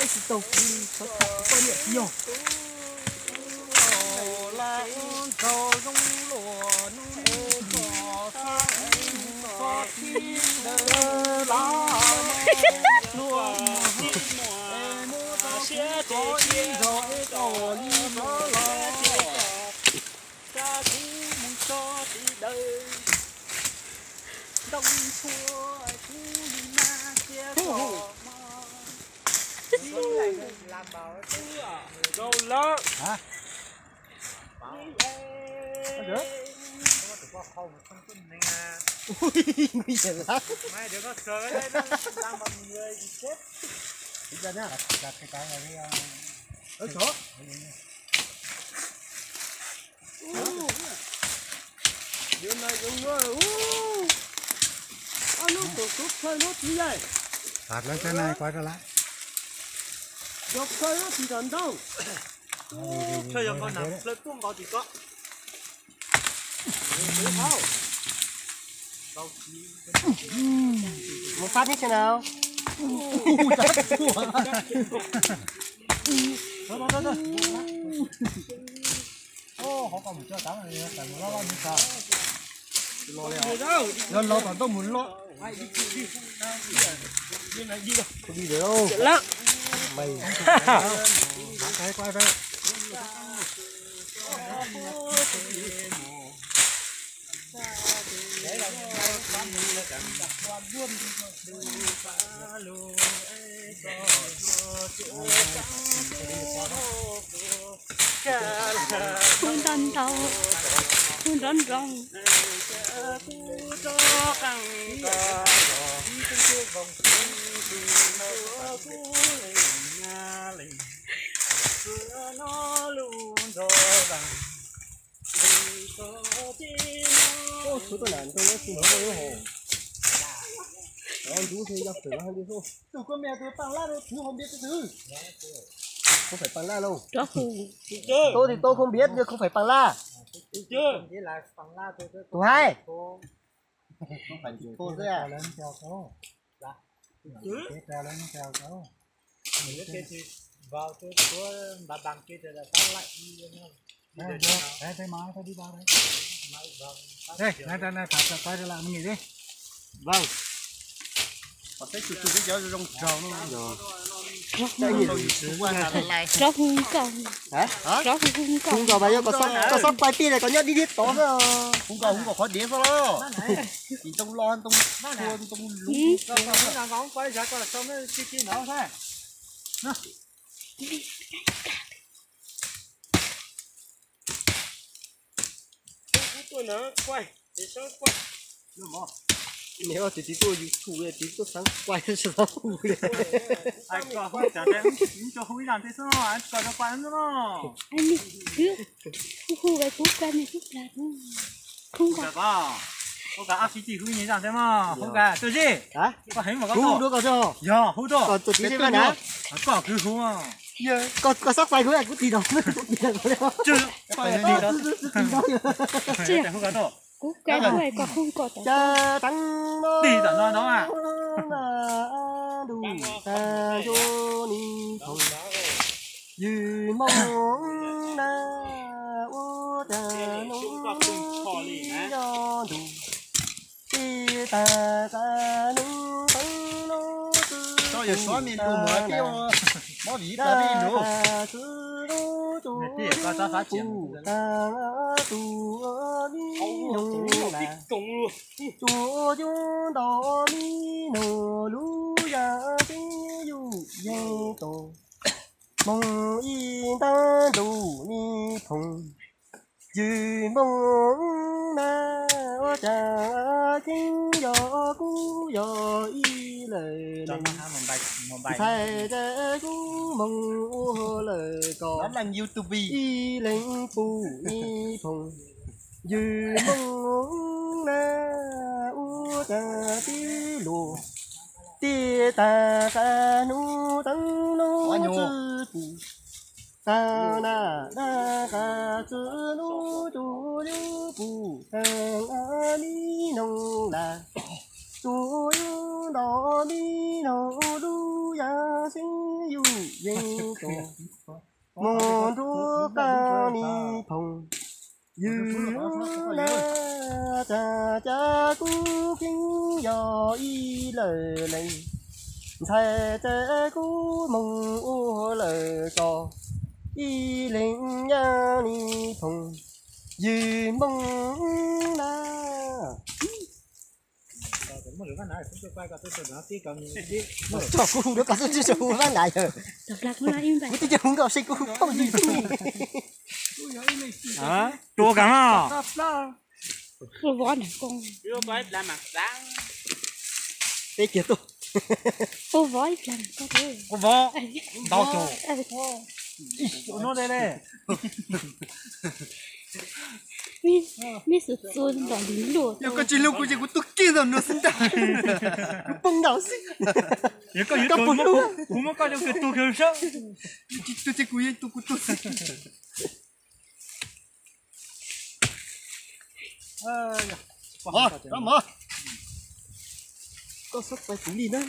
Ej, tsis tau kuv li, xyov tham kuv poj niam tsis yog. Một phát hết xem nào. Ov, qhov ko mus coj tau, tau mus loj loj mus tau. Loj loj kom tau mus loj. Lawm. Mày. Kuv ntau ntau, kuv nrov nroo. Tus koj me tus pang laj rau, tus hau npias tus twg? Không phải pang laj đâu. Tôi thì tôi không biết nhưng không phải pang laj. Tôi hay. Không phải chỉ cô thôi à? Ê, này, này, phải, phải quay trở lại mình nghỉ đi. Vâng. Có thấy chụp chụp cái chó rong rau nó. Rau hung kau. Hả? Rau hung kau. Hung kau bà vô có sắp, có sắp quay tiếp này, có nhớ đi tiếp tổ nữa. Hung kau, hung kau khó đĩa sao lo. Chỉ tông lo, tông cua, tông lú. Nws tis tis tuaj YouTube, tis tuaj sáng quay cho nó vui. Ai, koj hu ib zaj thiab xwb no, koj rau paj xwb no. Ai, nws twb hu hu ve kuv koj nws twb plam. Hu koj, hu koj ab xib tis hu ib zaj thiab mog, hu koj tuaj zeb. Koj heev mas koj tuaj. Yog, hu tuaj. Koj kwv hu. Koj sab fais kuv, kuv tis no. Hu koj tuaj. Kuv koj tuaj, koj hu koj tuaj. Tig tom no no. Yus Hmoob na, ua cas hnub nyob ntuj, tij tag qab hnub teev lub tw, tij tag qab hnub teev lub tw, tsuas yug tag tsuas yug tag tus li nug na, tsuas yug nto li nug lub yam tseeb yus yeej tus. Hmoob ib ntab ntus ni phoom, yus Hmoob na, ua cas kheev yog kuv yog ib leeg ntxhais, kuv moog ua lawm koj ib leeg pum ni phoom. Yus Hmoob na, ua cas tib luag tij tag qab hnub teev lub tw pum, tag na dag qab txwv lub tsuas yug pum, tag qab mi noog las, tsuas yug nto mi noog lub yam tseeb yus yeej mus nruab qab li phoom. Yws na, cas cas kuv kheev yog ib lawm lees, ntxhais txawm kuv moog ua lawm ko, ib leeg nyab li phoom, yws Hmoob na. Coj kuv hu rau koj xwb, tsis hu Vab Nab yawg. Kuv twb tsis hu nkauj se kuv hu phooj ywg xwb. Tua kas mas. Peb kiag tuaj. Quaj vov ntau caug. Yog koj tsis hlub kuv ces kuv tuag kiag ntawm no xwb ntag. Kuv poob nkaus xwb. Yog koj yuav tuag, kuv muab koj cov kws tuag kiag sab. Tsis tuag ces kuv yeej tuag kuv tuag xwb. Mov, mov. Koj txhob txais kuv li na.